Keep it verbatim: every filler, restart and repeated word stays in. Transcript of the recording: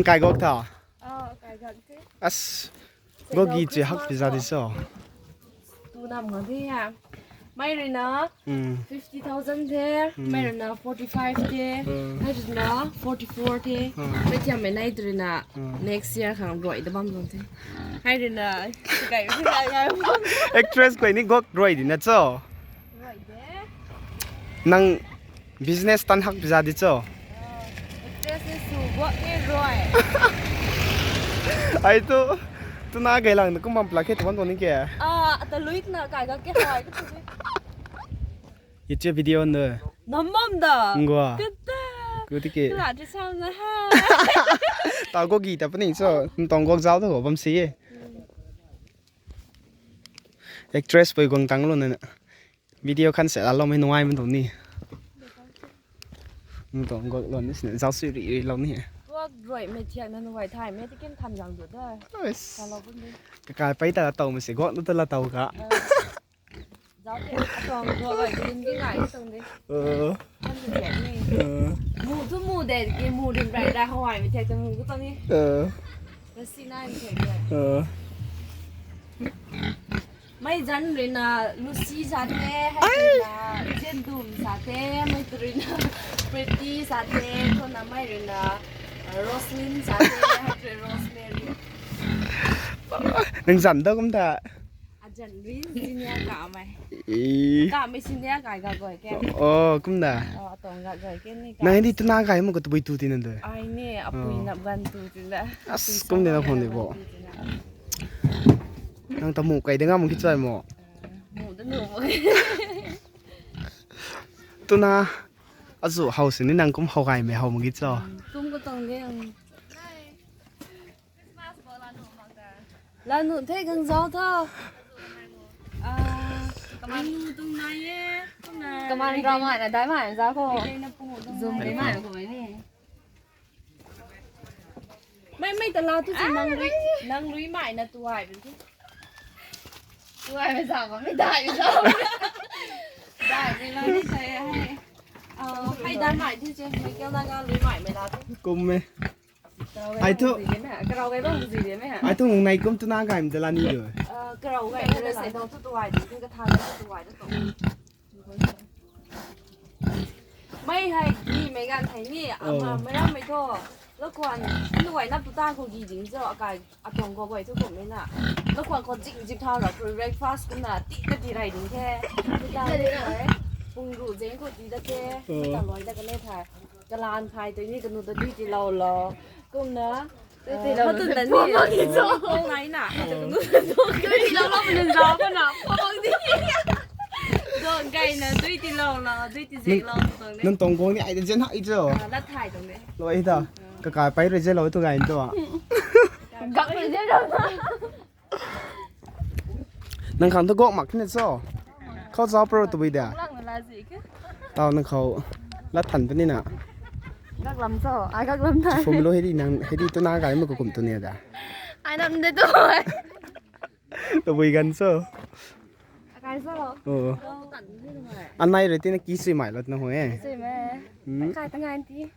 Kai gok tha. As, gogi che hak pizza di so. Tu nam ngam the ya. Mei rui na fifty thousand the, mei rui na forty five the, hei rui na forty four the. Mei thiam mei nai rui na next year khang rui da bam zong the. Hei rui na sikai sikai ya bam. Actress koi ni gok rui di na cho. Rui de. Nang business tan hak pizza di cho. Actress ni su gok ni rui. Ai tu, tu na gay lang na kum bam pla khe tu bam tu ni ke. Ah, ata lui na kai ga ke hai. Iche video na. Namam da. Ngwa. Kata. Ku tiki. Kala di sam na ha. Ta gogi ta pning so, ntong gok zau tu bam si ye. Actress pui guang tang lo na. Video khan se la lo mei nuai man tu ni. Ntong gok lo ni sina zau sui ri ri lo ni. Gok rui mei thiak na nuai thai mei tikin than zang du da. Yes. Ka lo bun ni. Ka kai pai ta la tau mei se gok na ta la tau ka. Zau te atong gok rui din ki ngai tong de. Kan di thiak ni. Mu tu mu de ki mu din rai rai hawai mei thiak ta mu ku tong ni. Rasi nai mei thiak de. Mei zan rui na Lucy sa the, hei rui na Zendum sa the, mei tu rui na Pretty sa the, khou na mei rui na Roslyn sa the, hei rui Rosemary. Nang zan da kum ta. Azan rui senior ka mei. Ka mei senior kai ga goi ke. Oh, kum da. Oh, atong ga goi ke ni ka. Nang di tu na kai mo ka tu bui tu ti nan de. Ai ni apui na gan tu ti na. As, kum de na phone de bo. Nang ta mu kai de ngam ki chai mo. Mu da nu mo. Tu na azu house ni nang kum hau gai mei hau mo ki cho. Kum ko tong de. Lanu the gang zau tho. Ah, kamanu tung nai ye. Kaman ramai na dai mai zau ko. Zoom dai mai ko ni. Mei mei ta la tu si nang lui nang lui mai na tuai bin tu. Tuai mai zau ko mei dai zau. Dai mei la ni sai hai. Ah, hai dai mai tu si mei kya na ga lui mai mei la tu. Kum mei. Ai thu. Karau gai bam zui de mei ha. Ai thu ngai kum tu na gai mei ta la ni do. Karau gai mei la sai dong tu tuai di ka tha tu tuai da tu. Mei hai gi mei gan thai ni ama mei ram mei tho. Lo kwan tu gai na tu ta ko gi ding zo akai atong ko gai tu ko mei na. Lo kwan ko jing jing tha ra tu breakfast kum na ti ka ti rai ding the. Tu ta ni pung ru jeng ko ti da the. Ta loi da ka ne thai. Kalan phai tei ni kanu ta dui ti lou lou. Kumna. Dui ti lou lou. Hatun ta ni. Pom ni zo. Pom nai na. Dui ti lou lou mei zau ko na. Pom di. Do gai na dui ti lou lou, dui ti zek lou tong ni. Nang tong gong ni ai de zen hai zo. La thai tong ni. Lou ai ta. Kakai pai rui zen lou tu gai to. Gak rui zen lou. Nang khang tu gok mak kina cho. Khou zau pro tu bui da. Tau nang khou lat than puni na. Gak lam cho, ai gak lam thai. Phum lo hei di nang hei di tu na gai ma ko kum tu ni da. Ai nam de tu. Tu bui gan cho. Akai cho. Oh. Anai rui ti na ki sui mai lot na ho e. Sui mai. Kai ta ngai ti.